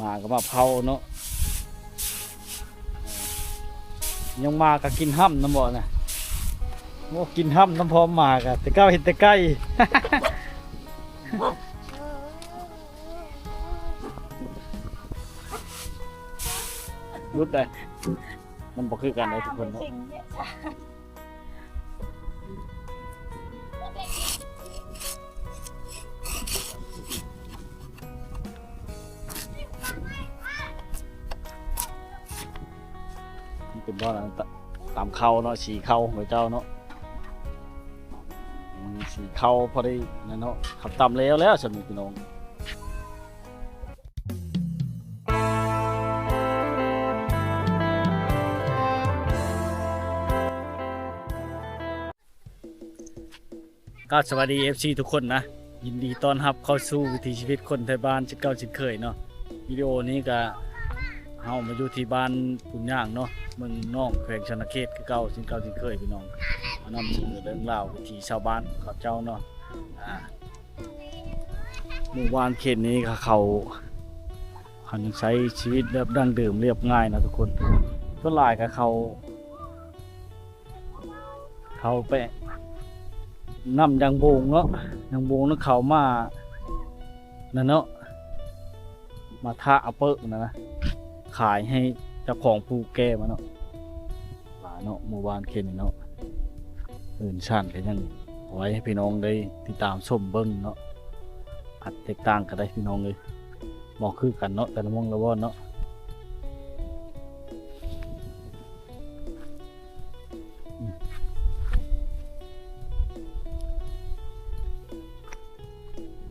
ໝາກໍມາເຜົາເນາະ. ຍັງໝາກໍກິນຫ້ຳນຳບໍ່ນະ? ໂອ້ ກິນຫ້ຳນຳພ້ອມໝາກໍ ແຕ່ເກົ່າເຫັນແຕ່ໄກ່. ຫຼຸດໄດ໋ ມັນບໍ່ຄືກັນເດ້ທຸກຄົນເນາະ. ນີ້ເປັນບ່ອນຕຳເຂົ້າເນາະ ສີເຂົ້າຂອງເຈົ້າເນາະ. ອືມ ສີເຂົ້າພໍດີນັ້ນເນາະ. ເຂົາຕຳແລ້ວແລ້ວຊັ້ນນີ້ພີ່ນ້ອງ. ກໍສະບາຍດີ ເອັຟຊີ ທຸກຄົນນະ, ຍິນດີຕ້ອນຮັບເຂົ້າສູ່ວິຖີຊີວິດຄົນໄທບ້ານເຊັ່ນເກົ່າເຊັ່ນເຄີຍເນາະ. ວິດີໂອນີ້ກະເຮົາມາຢູ່ທີ່ບ້ານປຸນຍ່າງເນາະ, ເມືອງໜອງ ແຂວງສະຫວັນນະເຂດຄືເກົ່າເຊັ່ນເກົ່າເຊັ່ນເຄີຍພີ່ນ້ອງ, ມານຳສະເໜີເລື່ອງລາວວິຖີຊາວບ້ານຂອງເຂົາເຈົ້າເນາະ. ອ່າ ໝູ່ບ້ານເຂດນີ້ເຂົາ ເຂົາຍັງໃຊ້ຊີວິດແບບດັ້ງເດີມລຽບງ່າຍນະທຸກຄົນ. ສ່ວນຫຼາຍກໍເຂົາ ເຂົາໄປນຳຢາງໂບງເນາະ, ຢາງໂບງນັ້ນເຂົາມານັ້ນເນາະ, ມາທະເອົາເປິ້ນະນະ ຂາຍໃຫ້ເຈົ້າຂອງຜູ້ແກ່ມາເນາະ. ຫຼາຍເນາະ ໝູ່ບ້ານເຂດນີ້ເນາະ, ເຮືອນຊານກໍຍັງໄວ້ໃຫ້ພີ່ນ້ອງໄດ້ຕິດຕາມຊົມເບິ່ງເນາະ. ອາດແຕກຕ່າງກໍໄດ້ພີ່ນ້ອງເອີຍ, ບໍ່ຄືກັນເນາະ ແຕ່ລະໝ່ອງລະບ່ອນເນາະ.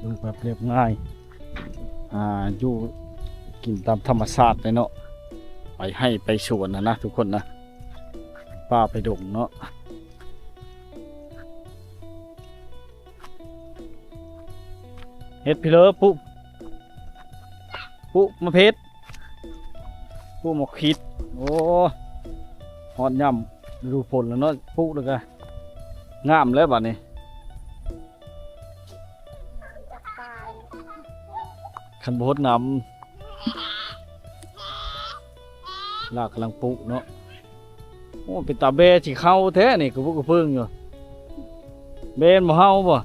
ຢູ່ແບບລຽບງ່າຍ ອ່າ ຢູ່ກິນຕາມທຳມະຊາດເລີຍເນາະ, ໄປໄຮ່ໄປສວນນະນະທຸກຄົນນະ, ໄປປ່າໄປດົງເນາະ. ເຮັດພີເລີ ປຸ ປຸມະເພັດ ປຸມະຂິດ. ໂອ້ ຮອດຍາມລະດູຝົນແລ້ວເນາະ, ປຸແລ້ວກະງາມແລ້ວບາດນີ້. ຄັນບໍ່ຫົດນ້ຳ ລາກກຳລັງປຸເນາະ. ໂອ້ ເປັນຕາແບ້ຊິເຂົ້າແທ້ນີ້ ກະປຸກກະເພິງຢູ່. ແບ້ມັນບໍ່ເຫົ່າບໍ່?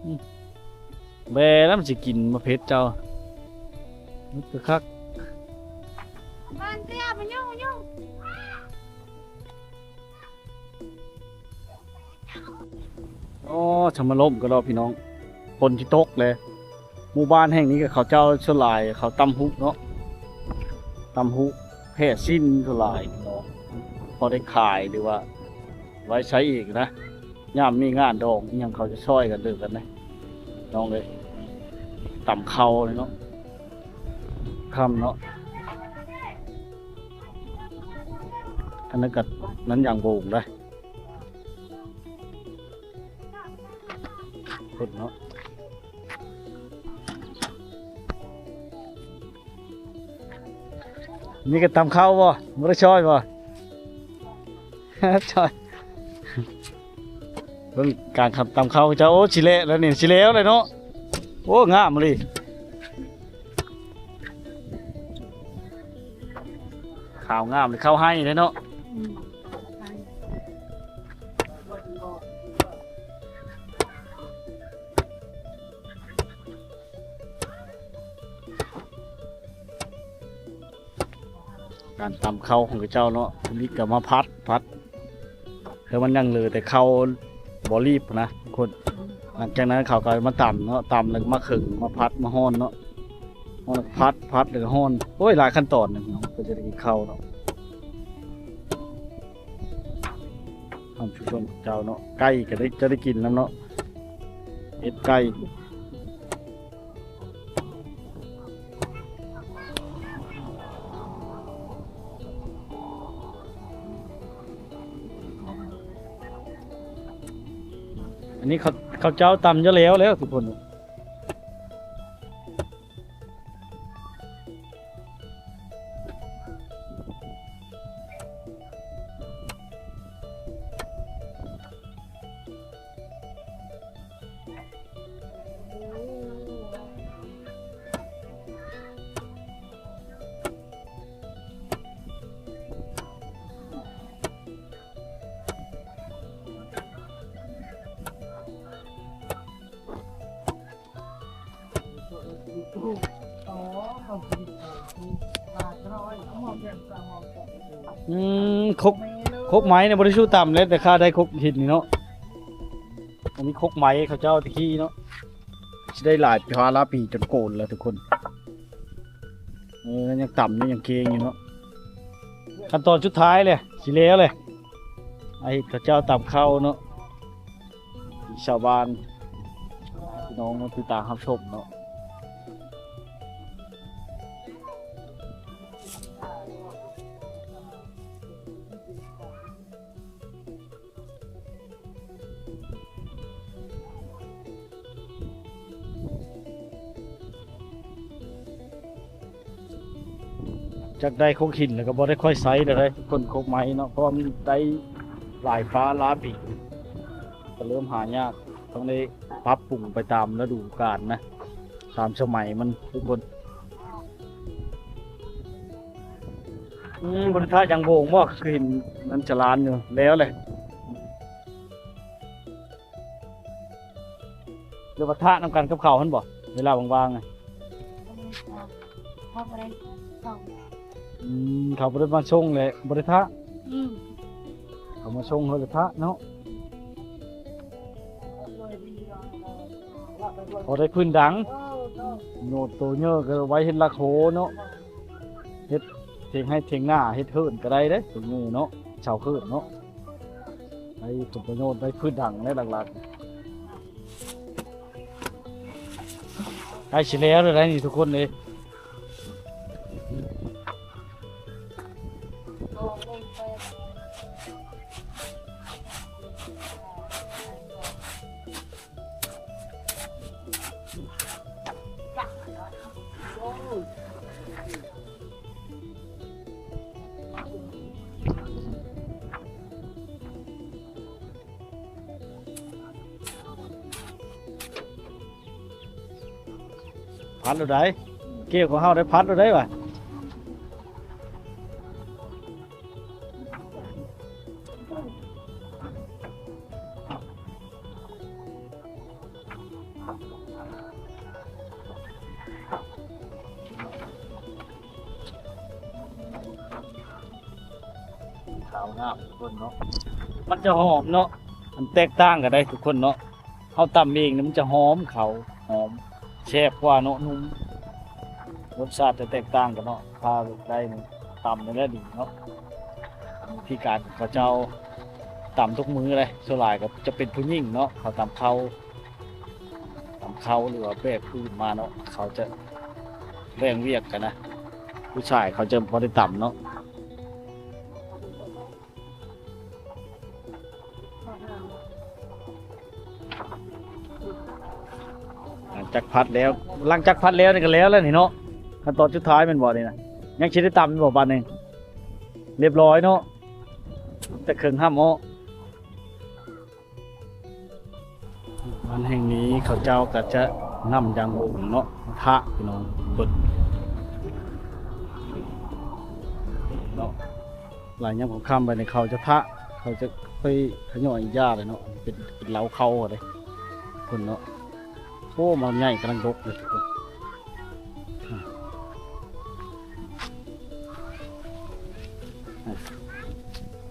ອືມ ແບ້ແລ້ວມັນຊິກິນມະເພັດເຈົ້າ. ມັນຄືຄັກ. ໂອ້ ສະມາລົມກໍດອກພີ່ນ້ອງ, ຝົນຊິຕົກແລ້ວ. ໝູ່ບ້ານແຫ່ງນີ້ກໍເຂົາເຈົ້າສ່ວນຫຼາຍເຂົາຕຳຫຸເນາະ, ຕຳຫຸແຜ່ຊີ້ນສ່ວນຫຼາຍເນາະ, ພໍໄດ້ຂາຍ ຫຼືວ່າໄວ້ໃຊ້ເອງນະ. ຍາມມີງານດອງອີ່ຫຍັງ ເຂົາຈະຊ່ອຍກັນເດີກັນເດ້ນ້ອງເອີຍ. ຕຳເຂົ້າເລີຍເນາະ, ຄ່ຳເນາະ. ອັນນັ້ນກໍ ນັ້ນຢາງໂບງເດ້. ພຸ້ນເນາະ. ນີ້ກໍຕຳເຂົ້າບໍ່? ບໍ່ໄດ້ຊ່ອຍບໍ່? ຊ່ອຍ. ເບິ່ງການຕຳເຂົ້າເຈົ້າ. ໂອ້ ຊິແລ້ວແລ້ວນີ້, ຊິແລ້ວແລ້ວເນາະ. ໂອ້ ງາມອີ່ຫຼີ. ຂາວງາມເລີຍ, ເຂົ້າໄຮ່ເດ້ເນາະ. ອືມ ການຕຳເຂົ້າຂອງເຂົາເຈົ້າເນາະ, ນີ້ກໍມາຜັດ ຜັດຄືມັນຍັງເຫຼືອແຕ່ເຂົ້າບໍ່ລີບນະທຸກຄົນ. ຫຼັງຈາກນັ້ນເຂົາກໍມາຕຳເນາະ, ຕຳແລ້ວກໍມາເຄິ່ງ ມາຜັດ ມາຮ້ອນເນາະ, ຮ້ອນແລ້ວກໍຜັດ ຜັດແລ້ວກໍຮ້ອນ. ໂອ້ຍ ຫຼາຍຂັ້ນຕອນເນາະ ກວ່າຈະໄດ້ກິນເຂົ້າເນາະ. ທ່ານຜູ້ຊົມເຈົ້າເນາະ, ໄກ່ກໍໄດ້ ຈະໄດ້ກິນນຳເນາະ, ເອັນໄກ່. ອັນນີ້ເຂົາ ເຂົາເຈົ້າຕຳຈະແລ້ວແລ້ວທຸກຄົນ. ເ ອືມ ຄົກ ຄົກໄມ້ນີ້ບໍ່ໄດ້ສູ້ຕຳເລີຍ ແຕ່ຂ້າໄດ້ຄົກຫີນນີ້ເນາະ. ອັນນີ້ຄົກໄມ້ເຂົາເຈົ້າແຕ່ກີ້ເນາະ ຊິໄດ້ຫຼາຍພາລາປີຈົນໂກນແລ້ວທຸກຄົນ. ເອີ ຍັງຕຳຢູ່ ຍັງເກງຢູ່ເນາະ. ຂັ້ນຕອນສຸດທ້າຍແຫຼະ ຊິແລ້ວແຫຼະ. ໄອ້ເຂົາເຈົ້າຕຳເຂົ້າເນາະ ຊາວບ້ານ ພີ່ນ້ອງທີ່ຕາມຮັບຊົມເນາະ. ຈັກໄດ້ຄົກຫີນແລ້ວກໍບໍ່ໄດ້ຄ່ອຍໃຊ້ແລ້ວເດ້ ຄົນຄົກໄມ້ເນາະ ເພາະວ່າມັນໄດ້ຫຼາຍຟ້າຫຼາຍປີ ກໍເລີ່ມຫາຍາກ ຕ້ອງໄດ້ປັບປຸງໄປຕາມລະດູການນະ ຕາມສະໄໝມັນທຸກຄົນ. ອືມ ບໍ່ໄດ້ທາຫຍັງໂບງບໍ່ ຄືເຫັນມັນຈະລານຢູ່ ແລ້ວແຫຼະ. ຫຼືວ່າທະນຳກັນກັບເຂົາຫັ້ນບໍ່ ເວລາວ່າງໆນະ? ເຂົາບໍ່ໄດ້ເຂົ້າ ອືມ ເຂົາບໍ່ໄດ້ມາສົ່ງແຫຼະ ບໍ່ໄດ້ທະ. ອືມ ເຂົາມາສົ່ງເຮົາລະທະເນາະ. ພໍໄດ້ພື້ນດັງ ໂຍດໂຕເຍີກໍໄວ້ເຮັດຫຼັກໂຮເນາະ ເຮັດຖຽງໄຮ່ຖຽງນາ ເຮັດເຮືອນກໍໄດ້ເດ້ໂຕເຍີເນາະ ເສົາເຮືອນເນາະ. ໄດ້ຜົນປະໂຫຍດ ໄດ້ພືດດັງແຫຼະຫຼັກໆ. ໃກ້ຊິແລ້ວແລ້ວໄດ໋ນີ້ທຸກຄົນເອີຍ. ພັດໂລດໃດ໋ ເກວຂອງເຮົາໄດ້ພັດໂລດໃດ໋ຫວາ. ຂາວງາມທຸກຄົນເນາະ ມັນຈະຫອມເນາະ ມັນແຕກຕ່າງກັນໄດ໋ທຸກຄົນເນາະ. ເຮົາຕຳເອງນີ້ມັນຈະຫອມເຂົ້າ ຫອມ ແຊບກວ່າເນາະ ນຸ້ມ ລົດຊາດຈະແຕກຕ່າງກັນເນາະ. ຖ້າໄດ້ຕຳນີ້ແຫຼະດີເນາະ ວິທີການເຂົາເຈົ້າຕຳທຸກມື້ເດ້. ສ່ວນຫຼາຍກໍຈະເປັນຜູ້ຍິງເນາະ ເຂົາຕຳເຂົ້າ ຕຳເຂົ້າ ຫຼືວ່າແບກພື້ນມາເນາະ ເຂົາຈະແບ່ງວຽກກັນນະ ຜູ້ຊາຍເຂົາຈະບໍ່ໄດ້ຕຳເນາະ. ຫຼັງຈາກຜັດແລ້ວ ຫຼັງຈາກຜັດແລ້ວນີ້ກໍແລ້ວແລ້ວນີ້ເນາະ ຂັ້ນຕອນສຸດທ້າຍແມ່ນບໍ່ນີ້ນະ? ຍັງຊິໄດ້ຕຳຢູ່ບໍ່ບາດນີ້? ລຽບຮ້ອຍເນາະ ແຕ່ເຄິ່ງຫ້ຳເນາະ. ບ້ານແຫ່ງນີ້ເຂົາເຈົ້າກໍຈະນຳຢາງບົງເນາະ ມາທະ ພີ່ນ້ອງເບິ່ງເນາະ. ຫຼາຍຍາມຄ່ຳໆ ບາດນີ້ເຂົາຈະທະ ເຂົາຈະຄ່ອຍຂະຫຍ້ອຍຢາເລີຍເນາະ ເປັນ ເປັນເລົ້າເຂົ້າເດ້ເພິ່ນເນາະ. ໂອ້ ໝາກໃຫຍ່ກຳລັງດົກເລີຍທຸກຄົນ.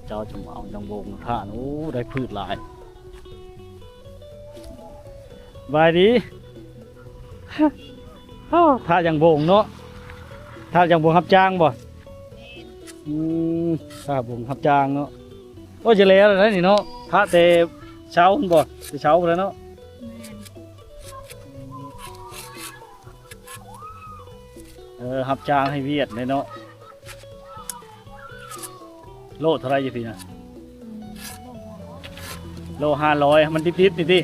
ເຈົ້າຈະມາເອົາຢາງບົງມາທະ ໂອ້ ໄດ້ພືດຫຼາຍ. ສະບາຍດີ. ໂອ້ ທະຢາງບົງເນາະ ທະຢາງບົງຮັບຈ້າງບໍ່? ແມ່ນ. ອືມ ທະຢາງບົງຮັບຈ້າງເນາະ. ໂອ້ ຈະແລ້ວແລ້ວນີ້ເນາະ ທະແຕ່ເຊົ້າພຸ້ນບໍ່? ແຕ່ເຊົ້າພຸ້ນແຫຼະເນາະ. ແມ່ນ. ເອີ ຮັບຈ້າງໃຫ້ວຽດເດ້ເນາະ. ໂລເທົ່າໃດຢູ່ພີ້ນະ? ໂລຫ້າຮ້ອຍ ມັນດິບໆນີ້ຕິ?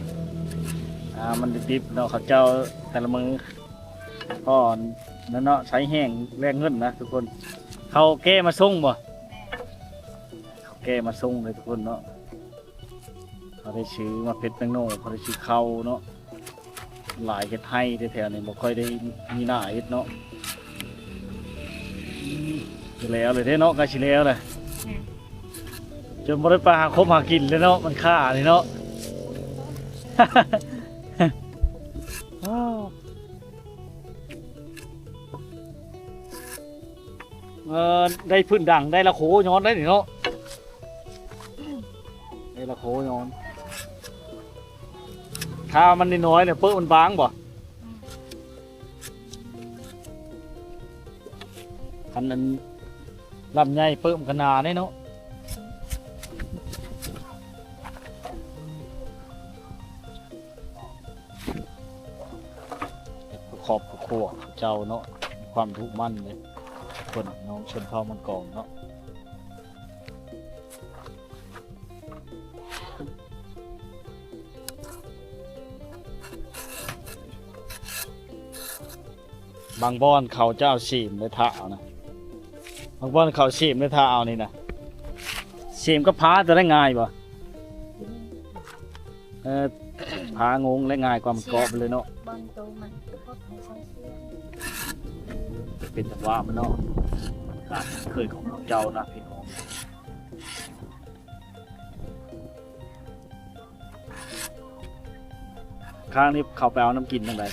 ອ່າ ມັນດິບໆເນາະ ເຂົາເຈົ້າແຕ່ລະມື້ກໍນັ້ນເນາະ ໃຊ້ແຮງແລກເງິນນະທຸກຄົນ. ເຂົາແກ່ມາສົ່ງບໍ່? ເຂົາແກ່ມາສົ່ງເລີຍທຸກຄົນເນາະ. ເຂົາໄດ້ຊື້ໝາກເຜັດແປ້ງໂນ ເຂົາໄດ້ຊື້ເຂົ້າເນາະ. ຫຼາຍເຮັດໄຮ່ແຖວໆນີ້ ບໍ່ຄ່ອຍໄດ້ມີໜ້າເຮັດເນາະ. ຊິແລ້ວເລີຍເດ້ເນາະ ໃກ້ຊິແລ້ວແຫຼະ. ແມ່ນ. ຈົນບໍ່ໄດ້ໄປຫາຄົບຫາກິນເລີຍເນາະ ມັນຄ້ານີ້ເນາະ. ອ້າວ. ເອີ ໄດ້ພື້ນດັງ ໄດ້ລະໂຄຍ້ອນໄດ້ນີ້ເນາະ ໄດ້ລະໂຄຍ້ອນ. ຖ້າມັນນ້ອຍໆ ແລ້ວເປິ້ມັນບາງບໍ່? ອືມ ຄັນອັນລຳໃຫຍ່ເປິ້ມັນກະໜາເດ້ເນາະ. ຄອບຄົວເຈົ້າເນາະ ມີຄວາມທຸກມັນເດ້ ຄົນນ້ອງຊົນເຜົ່າມັນກອງເນາະ. ບາງບ່ອນເຂົາຈະເອົາເສມໄປຖ້າເອົານະ ບາງບ່ອນເຂົາເສມໄປຖ້າເອົານີ້ນະ. ເສມກັບພ້າຕົວໃດງ່າຍບໍ່? ເອີ ພ້າງົງແລະງ່າຍກວ່າ ມັນເກາະໄປເລີຍເນາະ. ເສມບ່ອນໂຕມັນຄືພວກໃນຊອຍເຊື່ອມ ເປັນຈັງຫວະມັນເນາະ. ການເຄີຍຂອງເຈົ້ານະພີ່ນ້ອງ. ຂ້າງນີ້ເຂົາໄປເອົານ້ຳກິນທາງໃດ?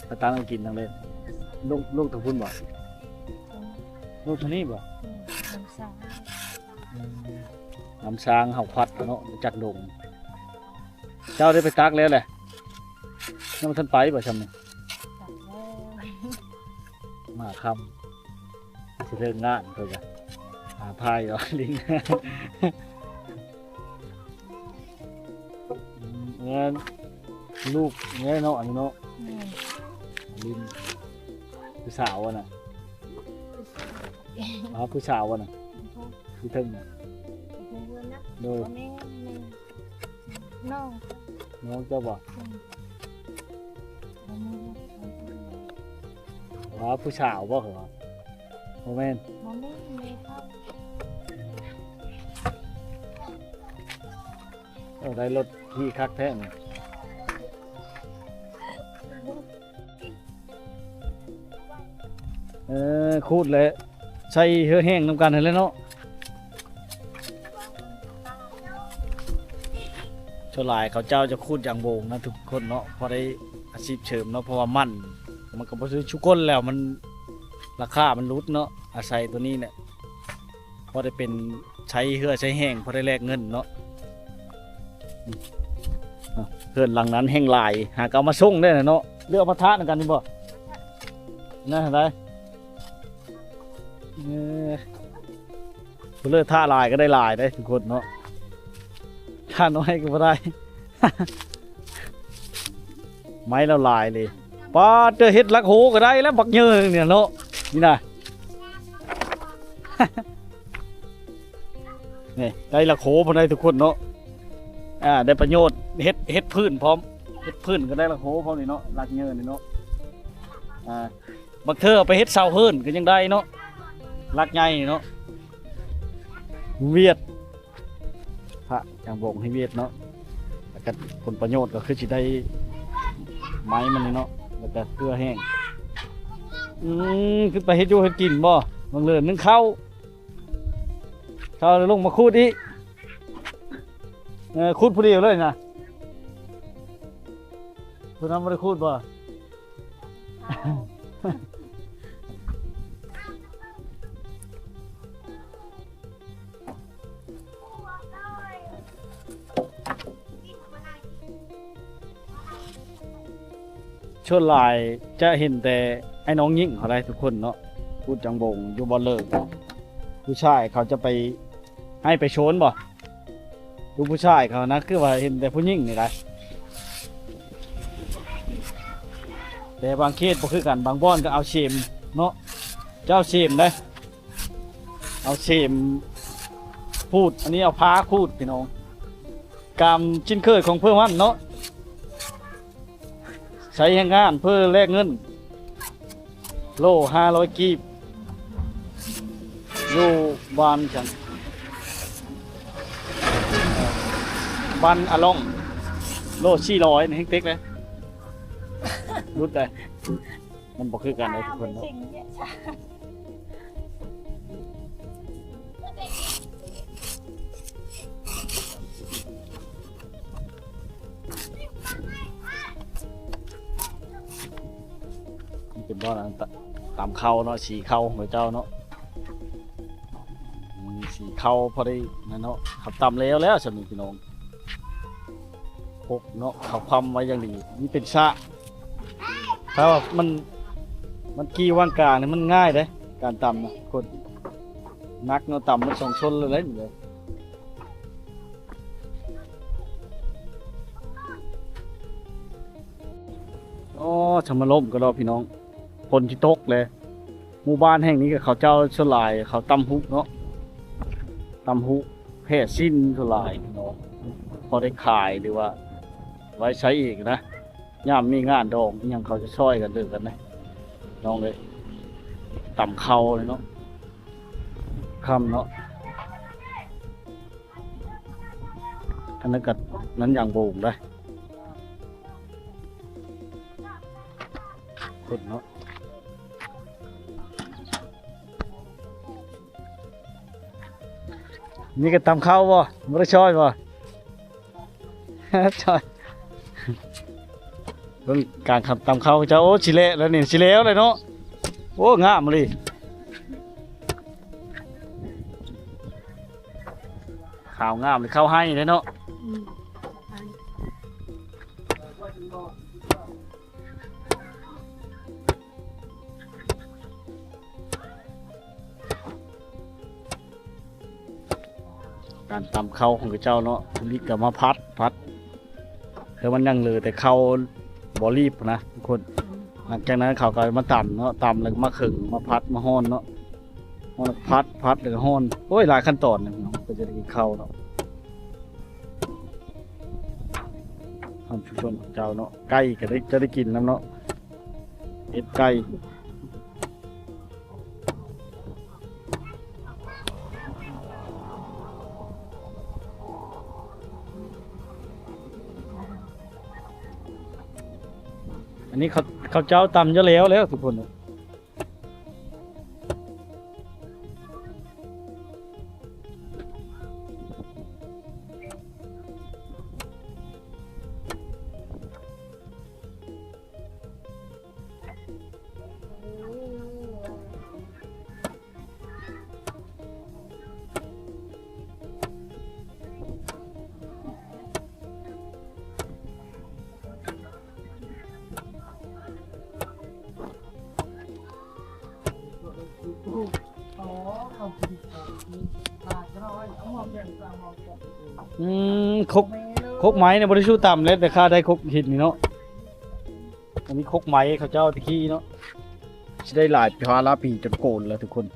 ໄປຕັກນ້ຳກິນທາງໃດ? ລົງ ລົງທາງພຸ້ນບໍ່? ລົງທາງນີ້ບໍ່? ອືມ ນ້ຳຊາງ ອືມ ນ້ຳຊາງເຮົາຄວັດເນາະ ຈາກດົງ. ເຈົ້າໄດ້ໄປຕັກແລ້ວແຫຼະ? ຍັງບໍ່ທັນໄປບໍ່ຊ່ຳນີ້? ຕັກແລ້ວ ມາຄ່ຳ. ຊິເລີກງານເພິ່ນກະຫາຖ່າຍເອົາລິງ. ອືມ ເອີ ລູກແມ່ເນາະ ອັນນີ້ເນາະ. ແມ່ນ ລິງ ຜູ້ສາວຫັ້ນນະ. ຜູ້ສາວ ອ້າວ ຜູ້ສາວຫັ້ນນະ ຢູ່ເທິງນະ. ໂດຍ ແມ່ນ ແມ່ນ ນ້ອງ ນ້ອງເຈົ້າບໍ່? ອືມ ບໍ່ມີລູກ ບໍ່ມີລູກ. ອໍ ຜູ້ສາວບໍ່? ບໍ່ແມ່ນ ບໍ່ແມ່ນ ແມ່ເຂົາ. ໂອ້ ໄດ້ລົດຂີ່ຄັກແທ້ນີ້. ເອີ ຂູດແຫຼະ ໃສ່ເຫື່ອແຫ້ງນຳກັນຫັ້ນແຫຼະເນາະ. ສ່ວນຫຼາຍເຂົາເຈົ້າຈະຂູດຢາງໂບງນະທຸກຄົນເນາະ ພໍໄດ້ອາຊີບເສີມເນາະ ເພາະວ່າມັນ ມັນກະບໍ່ຄືຊຸຄົນແລ້ວ ມັນ ລາຄາມັນຫຼຸດເນາະ ອາໄສໂຕນີ້ແຫຼະ ພໍໄດ້ເປັນໃຊ້ເຫື່ອໃຊ້ແຫ້ງ ພໍໄດ້ແລກເງິນເນາະ. ອືມ ເຮືອນຫຼັງນັ້ນແຮ່ງຫຼາຍ ຫາກະເອົາມາສົ່ງໄດ້ນະເນາະ. ເລືອກເອົາມາທານຳກັນນີ້ບໍ່? ນັ້ນຫັ້ນໃດ ເອີ ຜູ້ເລີກທາຫຼາຍກະໄດ້ຫຼາຍເດ້ທຸກຄົນເນາະ ທາໜ້ອຍກະບໍ່ໄດ້. ໄມ້ລາວຫຼາຍເລີຍ ປາດເຕີ ເຮັດຫຼັກໂຫກະໄດ້ແລ້ວ ບັກເຍີນີ້ເນາະ ນີ້ນະ. ນີ້ ໄດ້ຫຼັກໂຫພຸ້ນໄດ໋ທຸກຄົນເນາະ. ອ່າ ໄດ້ປະໂຫຍດ ເຮັດ ເຮັດພື້ນພ້ອມ ເຮັດພື້ນກະໄດ້ຫຼັກໂຫພ້ອມນີ້ເນາະ ຫຼັກເຍີນີ້ເນາະ. ອ່າ ບາງເທື່ອເອົາໄປເຮັດເສົາເຮືອນກະຍັງໄດ້ເນາະ ຫຼັກໃຫຍ່ເນາະ. ວຽດ ພະຈາງບົກໃຫ້ວຽດເນາະ ແລ້ວກະຜົນປະໂຫຍດກະຄືຊິໄດ້ໄມ້ມັນນີ້ເນາະ ແລ້ວກະເກືອແຫ້ງ. ອືມ ຄືໄປເຮັດຢູ່ເຮັດກິນບໍ່? ບາງເລີນໜຶ້ງເຂົ້າ ເຂົ້າແລ້ວລົງມາຂູດອີກ. ເອີ ຂູດຜູ້ດຽວເລີຍນະ ຜູ້ນັ້ນບໍ່ໄດ້ຂູດບໍ່? ສ່ວນຫຼາຍຈະເຫັນແຕ່ອ້າຍນ້ອງຍິງເຮົາໄດ໋ທຸກຄົນເນາະ ຂູດຈາງບົງຢູ່ບ່ອນເລີກ. ຜູ້ຊາຍເຂົາຈະໄປໄຮ່ໄປສວນບໍ່? ລູກຜູ້ຊາຍເຂົານະ ຄືວ່າເຫັນແຕ່ຜູ້ຍິງນີ້ລະ. ແຕ່ບາງເຂດບໍ່ຄືກັນ ບາງບ່ອນກະເອົາເສມເນາະ ເຈົ້າເສມໄດ໋ ເອົາເສມຂູດ ອັນນີ້ເອົາພ້າຂູດພີ່ນ້ອງ. ການຊິ້ນເຄີຍຂອງເພິ່ນຫັ້ນເນາະ ໃຊ້ແຮງງານເພື່ອແລກເງິນ ໂລຫ້າຮ້ອຍກີບ ຢູ່ບ້ານຫຍັງ ບ້ານອາລ່ອງ ໂລສີ່ຮ້ອຍ ນີ້ແຮງເຕັກເດ້ ຫຼຸດໄດ໋. ມັນບໍ່ຄືກັນເດ້ທຸກຄົນເນາະ. ມັນເປັນບ່ອນອັນຕະ ຕຳເຂົ້າເນາະ ສີເຂົ້າຂອງເຈົ້າເນາະ ອືມ ສີເຂົ້າພໍດີນັ້ນເນາະ ເຂົາຕຳແລ້ວແລ້ວຊັ້ນນີ້ພີ່ນ້ອງ ຄົກເນາະ ເຂົາຄວ່ຳໄວ້ຢ່າງດີ ມັນເປັນຊາກ ຖ້າວ່າມັນ ມັນກີ້ວາງກາງນີ້ມັນງ່າຍເດ້ ການຕຳນະ ຄົນໜັກເນາະ ຕຳມັນສອງຊົນເລີຍເດ້ ໂອ້ ສະມາລົມກໍດອກພີ່ນ້ອງ ຝົນຊິຕົກແລ້ວ ໝູ່ບ້ານແຫ່ງນີ້ກໍເຂົາເຈົ້າສ່ວນຫຼາຍເຂົາຕຳຫຸເນາະ ຕຳຫຸແຜ່ຊີ້ນສ່ວນຫຼາຍເນາະ ພໍໄດ້ຂາຍ ຫຼືວ່າໄວ້ໃຊ້ເອງນະ ຍາມມີງານດອງອີ່ຫຍັງ ເຂົາຈະຊ່ອຍກັນເດີກັນເດ້ ນ້ອງເອີຍ ຕຳເຂົ້າເລີຍເນາະ ຄ່ຳເນາະ ອັນນັ້ນກໍ ນັ້ນຢາງໂບງໄດ໋ ຄົນເນາະ ນີ້ກໍຕຳເຂົ້າບໍ່? ບໍ່ໄດ້ຊ່ອຍບໍ່? ຊ່ອຍ ເບິ່ງການຕຳເຂົ້າເຈົ້າ ໂອ້ ຊິແລ້ວແລ້ວນີ້ ຊິແລ້ວແລ້ວເນາະ ໂອ້ ງາມອີ່ຫຼີ ຂາວງາມເລີຍ ເຂົ້າໄຮ່ເດ້ເນາະ ອືມ ການຕຳເຂົ້າຂອງເຂົາເຈົ້າເນາະ ລິກກໍມາຜັດ ຜັດ ຄືມັນຍັງເຫຼືອແຕ່ເຂົ້າບໍ່ລີບນະທຸກຄົນ ຫຼັງຈາກນັ້ນເຂົາກໍມາຕຳເນາະ ຕຳແລ້ວກໍມາເຄິ່ງ ມາຜັດ ມາຮ້ອນເນາະ ຮ້ອນແລ້ວກໍຜັດ ຜັດແລ້ວກໍຮ້ອນ ໂອ້ຍ ຫຼາຍຂັ້ນຕອນເນາະ ເພື່ອຈະໄດ້ກິນເຂົ້າເນາະ ທ່ານຜູ້ຊົມເຈົ້າເນາະ ໄກ່ກໍໄດ້ ຈະໄດ້ກິນນຳເນາະ ເອັນໄກ່ ອັນນີ້ເຂົາ ເຂົາເຈົ້າຕຳຈະແລ້ວແລ້ວທຸກຄົນ. ອືມ ຄົກ ຄົກໄມ້ນີ້ບໍ່ໄດ້ສູ້ຕຳເລີຍ ແຕ່ຂ້າໄດ້ຄົກຫີນນີ້ເນາະ ອັນນີ້ຄົກໄມ້ເຂົາເຈົ້າແຕ່ກີ້ເນາະ ຊິໄດ້ຫຼາຍພາລາປີຈົນໂກນແລ້ວທຸກຄົນ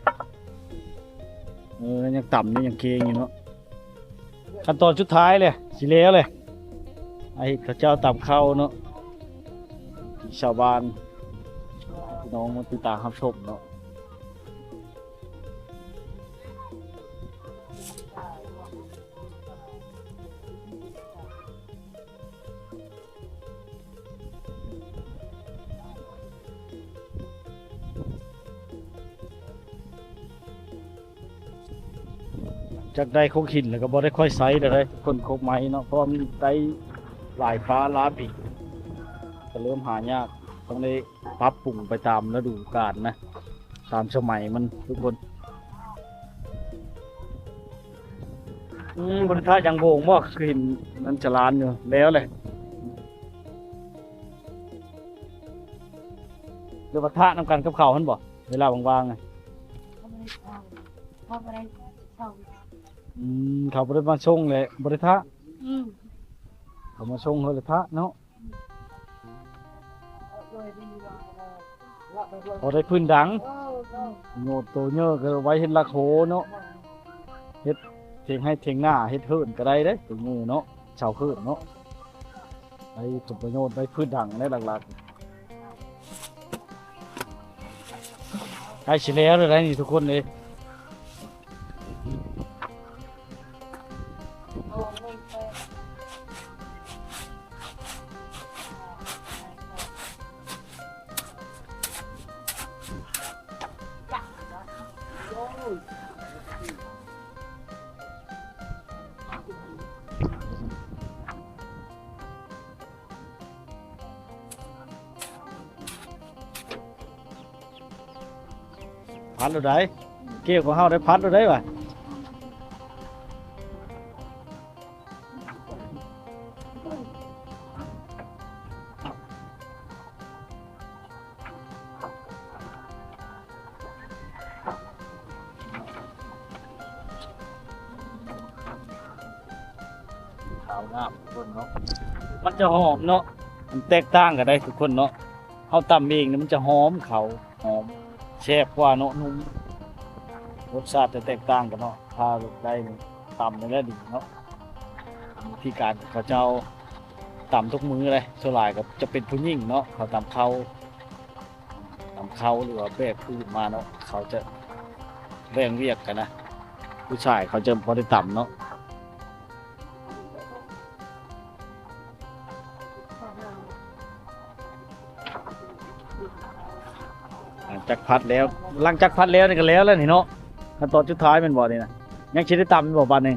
ເອີ ຍັງຕຳຢູ່ ຍັງເຄງຢູ່ເນາະ. ຂັ້ນຕອນສຸດທ້າຍເລີຍ ຊິແລ້ວເລີຍ ອາເຮັດເຂົາເຈົ້າຕຳເຂົ້າເນາະ ທີ່ຊາວບ້ານ ພີ່ນ້ອງມາຕິດຕາມຮັບຊົມເນາະ. ຈັກໄດ້ຄົກຫີນແລ້ວກໍບໍ່ໄດ້ຄ່ອຍໃຊ້ແລ້ວເດ້ ຄົນຄົກໄມ້ເນາະ ເພາະວ່າມັນໄດ້ຫຼາຍຟ້າຫຼາຍປີ ກໍເລີ່ມຫາຍາກ ຕ້ອງໄດ້ປັບປຸງໄປຕາມລະດູການນະ ຕາມສະໄໝມັນທຸກຄົນ. ອືມ ບໍ່ໄດ້ທາຫຍັງໂບງບໍ່? ຄືເຫັນມັນຈະລານຢູ່ ແລ້ວແຫຼະ ຫຼືວ່າທານຳກັນກັບເຂົາຫັ້ນບໍ່? ເວລາວ່າງໆ ອືມ ເຂົາບໍ່ໄດ້ມາສົ່ງແຫຼະ ບໍ່ໄດ້ທາ ອືມ ເຂົາມາສົ່ງເຮົາແຫຼະທາເນາະ. ພໍໄດ້ພື້ນດັງ ໂຍດໂຕເຍີກໍໄວ້ເຮັດຫຼັກໂຮເນາະ ເຮັດຖຽງໄຮ່ຖຽງນາ ເຮັດເຮືອນກໍໄດ້ເດ້ ໂຕເຍີເນາະ ເສົາເຮືອນເນາະ ໄດ້ຜົນປະໂຫຍດ ໄດ້ພື້ນດັງໄດ້ຫຼັກໆ. ໃກ້ຊິແລ້ວແລ້ວໄດ໋ນີ້ທຸກຄົນເອີຍ. ພັດໂລດໃດ ເກວຂອງເຮົາໄດ້ພັດໂລດໃດວະ. ຂາວງາມທຸກຄົນເນາະ ມັນຈະຫອມເນາະ ມັນແຕກຕ່າງກັນໄດ໋ທຸກຄົນເນາະ. ເຮົາຕຳເອງນີ້ມັນຈະຫອມເຂົ້າ ຫອມ ແຊບກວ່າເນາະ ນຸ່ມ ລົດຊາດຈະແຕກຕ່າງກັນເນາະ. ຖ້າໄດ້ຕຳນີ້ແຫຼະດີເນາະ ວິທີການເຂົາເຈົ້າຕຳທຸກມື້ເດ້ ສ່ວນຫຼາຍກໍຈະເປັນຜູ້ຍິງເນາະ ເຂົາຕຳເຂົ້າ ນຳເຂົ້າ ຫຼືວ່າແບກພື້ນມາເນາະ ເຂົາຈະແບ່ງວຽກກັນນະ ຜູ້ຊາຍເຂົາຈະບໍ່ໄດ້ຕຳເນາະ. ຫຼັງຈາກຜັດແລ້ວ ຫຼັງຈາກຜັດແລ້ວນີ້ກໍແລ້ວແລ້ວນີ້ເນາະ ຂັ້ນຕອນສຸດທ້າຍແມ່ນບໍ່ນີ້ນະ? ຍັງຊິໄດ້ຕຳແມ່ນບໍ່ບາດນີ້?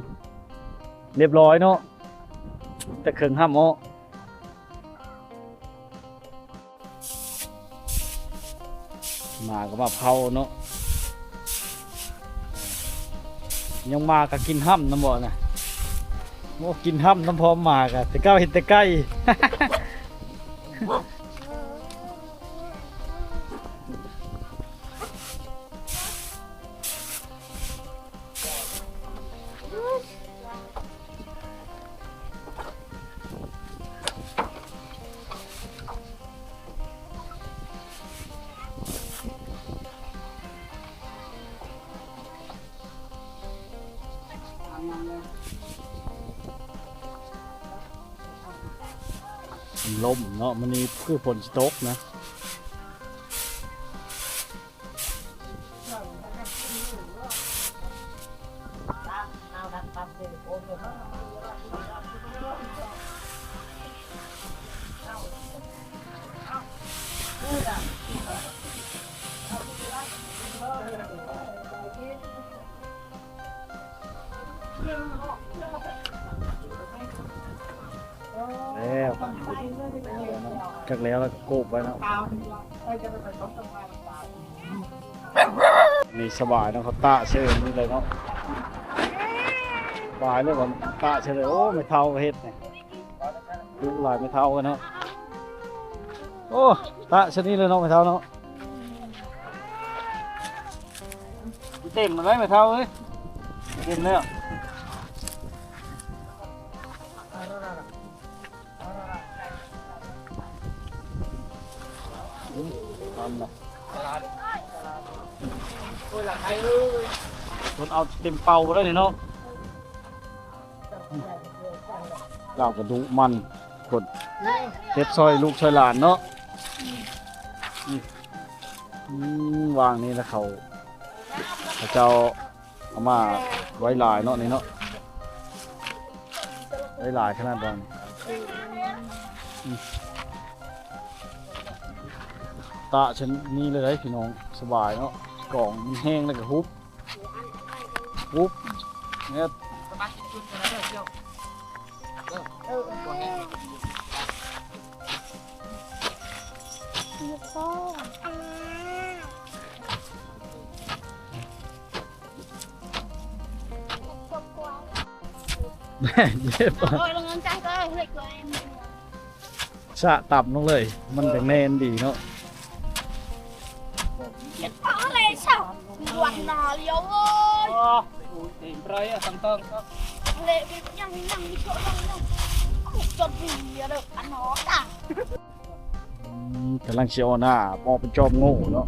ລຽບຮ້ອຍເນາະ ແຕ່ເຄິ່ງຫ້ຳເນາະ. ໝາກໍມາເຜົາເນາະ ຍັງໝາກໍກິນຫ້ຳນຳບໍ່ນະ? ໂອ້ ກິນຫ້ຳນຳພ້ອມໝາກະ ແຕ່ເກົ່າເຫັນແຕ່ໄກ່. ລົມເນາະ ມື້ນີ້ຄືຝົນຊິຕົກນະ. ແລ້ວ ຈັກແລ້ວ ແລ້ວກໍໂກບໄວ້ເນາະ. ນີ້ສະບາຍເນາະ ເຂົາຕາກໃສ່ນີ້ເລີຍເນາະ ສະບາຍເລີຍ ເຂົາຕາກໃສ່ເລີຍ. ໂອ້ ແມ່ເຖົ້າກໍເຮັດນີ້ ດຸຫຼາຍແມ່ເຖົ້າເນາະ. ໂອ້ ຕາກໃສ່ນີ້ເລີຍເນາະ ແມ່ເຖົ້າເນາະ. ເຕັມແລ້ວແມ່ເຖົ້າເອີຍ ເຕັມແລ້ວ. ເພິ່ນເອົາເຕັມເປົາໄດ້ນີ້ເນາະ. ລາວກໍດຸໝັ່ນຄົນເຮັດຊ່ອຍລູກຊ່ອຍຫຼານເນາະ. ອືມ ອືມ ວາງນີ້ລະ ເຂົາ ເຂົາເຈົ້າເອົາມາໄວ້ຫຼາຍເນາະ ນີ້ເນາະ ໄວ້ຫຼາຍຂະໜາດວ່າ ອືມ ຕາກຊັ້ນນີ້ເລີຍເດ້ພີ່ນ້ອງ ສະບາຍເນາະ ກອງມັນແຫ້ງແລ້ວກໍຫຸບ ຫຸບ ແມ່ນ ເຈັບ ສະຕຳລົງເລີຍ ມັນຈັ່ງແໜ້ນດີເນາະ. ເຈັບປາເລີຍຊະ ວັນນາລຽວເອີຍ ເລຍຍັງ ຍັງມີໂຊຍັງ ຍັງ ຈອດເບຍເດີ ອັນນອກ ອືມ ກຳລັງຊິເອົາໜ້າອອກໄປຈອບໂງ່ເນາະ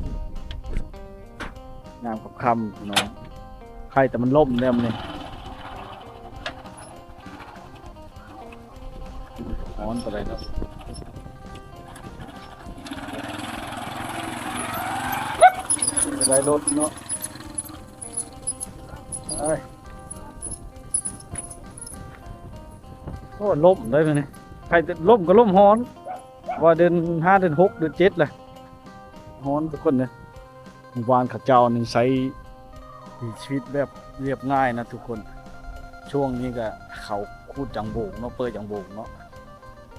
ຍາມຄ່ຳໆ ພີ່ນ້ອງ ໄຄແຕ່ມັນລົມແລ້ວມື້ນີ້ ຮ້ອນປານໃດເນາະ ໄດ້ລົດເນາະ ເອີຍ. ໂອ້ ລົມໄດ້ມື້ນີ້ ໃຄແຕ່ລົມກໍລົມ ຮ້ອນ ວ່າເດືອນຫ້າ ເດືອນຫົກ ເດືອນເຈັດແຫຼະ ຮ້ອນທຸກຄົນເດີ. ໝູ່ບ້ານເຂົາເຈົ້ານີ້ໃຊ້ ໃຊ້ຊີວິດແບບລຽບງ່າຍນະທຸກຄົນ ຊ່ວງນີ້ກະເຂົາຂູດຢາງໂບງເນາະ ເປີດຢາງໂບງເນາະ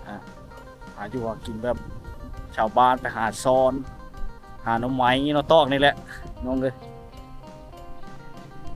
ອາ ຫາຢູ່ຫາກິນແບບຊາວບ້ານ ໄປຫາຊອນ ຫາໜໍ່ໄມ້ໜໍ່ຕອກນີ້ແຫຼະ ນ້ອງເອີຍ.